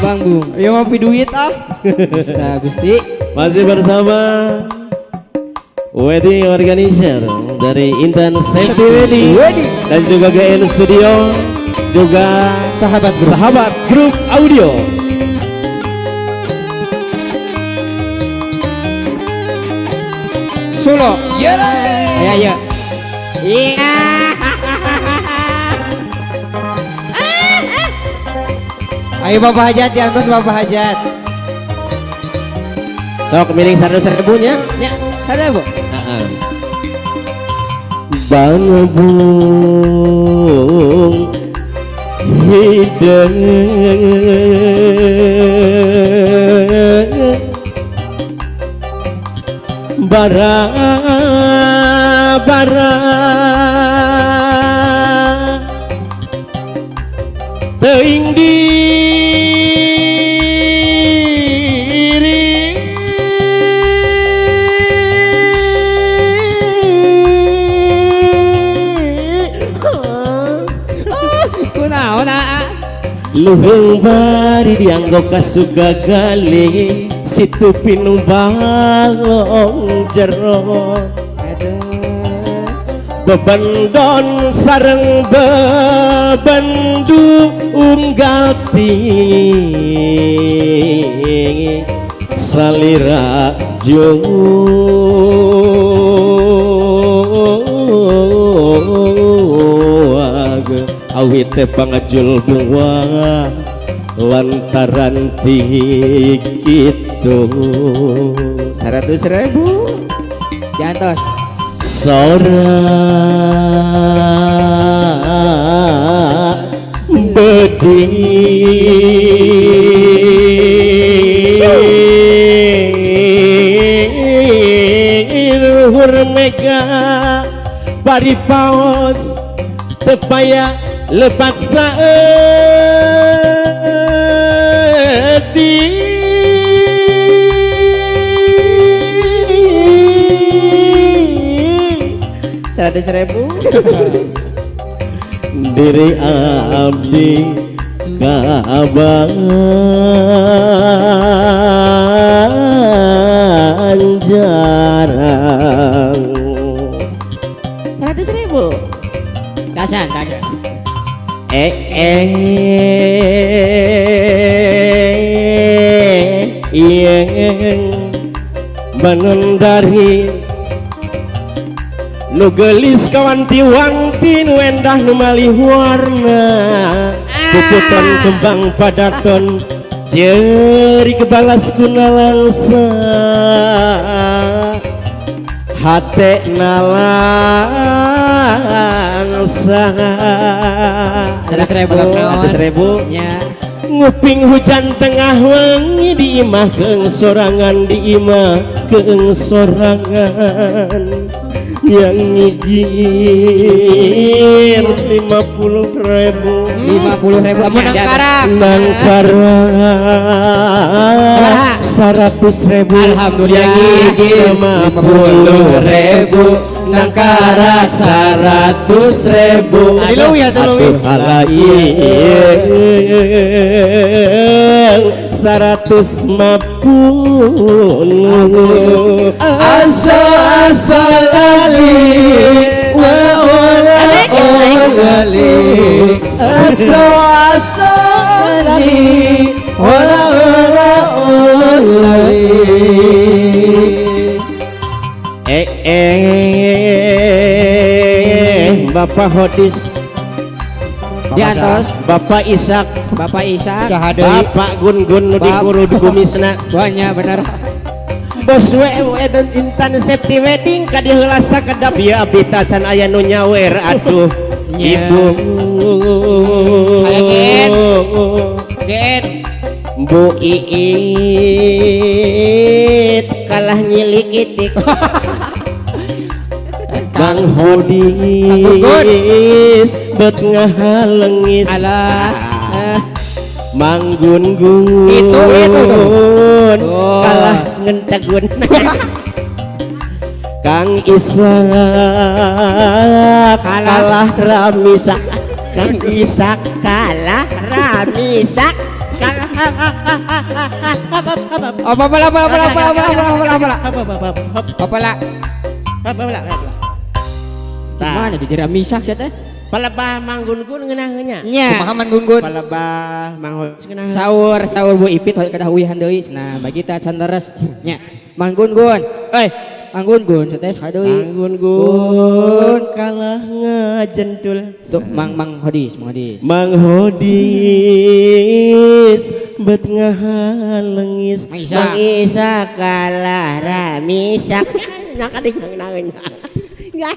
Bang Bung. Ieu mah duit ah. Gusta Gusti. Masih bersama Wedding Organizer dari Intan Safety Wedding dan juga GN Studio, juga Sahabat Grup, Sahabat Grup Audio. Solo. Ya ya. Iya. Ayo Bapak Hajat, diantos Bapak Hajat. Tok miring 100.000 nya. Ya, 100.000. Heeh. Bang Bung hideung bara bara teuing diri kunaon aa luhung bari dianggo kasuga gali situ pinu balong jero bebendon sareng bebendu unggal ti salira juag awit teh pangajul buah lantaran ti kitu 100.000 jantos sora bedi luhur mega bari paos tepaya lepat saeutik 100.000 diri abdi kabanjarang 100.000 kasan kasan iyeng bangun dari nu geulis kawanti-wanti nu endah nu malih warna puputon kembang padaton ceuri kebalas kuna langsa hate nalangsa 100.000 100.000 nya nguping hujan tengah wengi di imah keung sorangan di imah keung sorangan yang ngijir 50.000 50.000 amun nangkarak nangkarak 100.000 alhamdulillah yang ngijir 50.000 nangkarak 100.000 atuh halaing 150 asa asa lali wa wala oli asa asa lali wala wala oli Bapak Hodis diantos Bapak Ishak Bapak Ishak Bapak Gun-Gun nu dikuru di kumisna banyak bener bos WW dan Intan Safety Wedding ka dieu heula sakedap ieu abdi teh can aya nu nyawer aduh ibu Gen Gen Bu Iit kalah nyilik itik Bang Hodis bet ngahalengis alah Mang Gun-Gun itu tuh kalah ngentegun Kang Ishak kalah Ramisa Kang Ishak kalah ramisak. Apa pala pala pala pala pala pala pala pala. Apa pala? Gimana jadi ramisak sih teh? Palebah Mang Gun-Gun ngeunah nya. Nya. Kumaha Mang Gun-Gun? Palebah Mang Hodis ngeunah. Saur saur Bu Ipit hoyong kedah uihan deui. Nah, bagi ta can leres nya. Mang Gun-Gun. Eh, Mang Gun-Gun sates ka deui. Mang Gun-Gun kalah ngajentul. Tuh Mang Mang Hodis, Mang Hodis. Mang Hodis bet ngahalengis. Mang Isa. Mang Isa kalah ramisak. Nya kading ngeunah. Ya.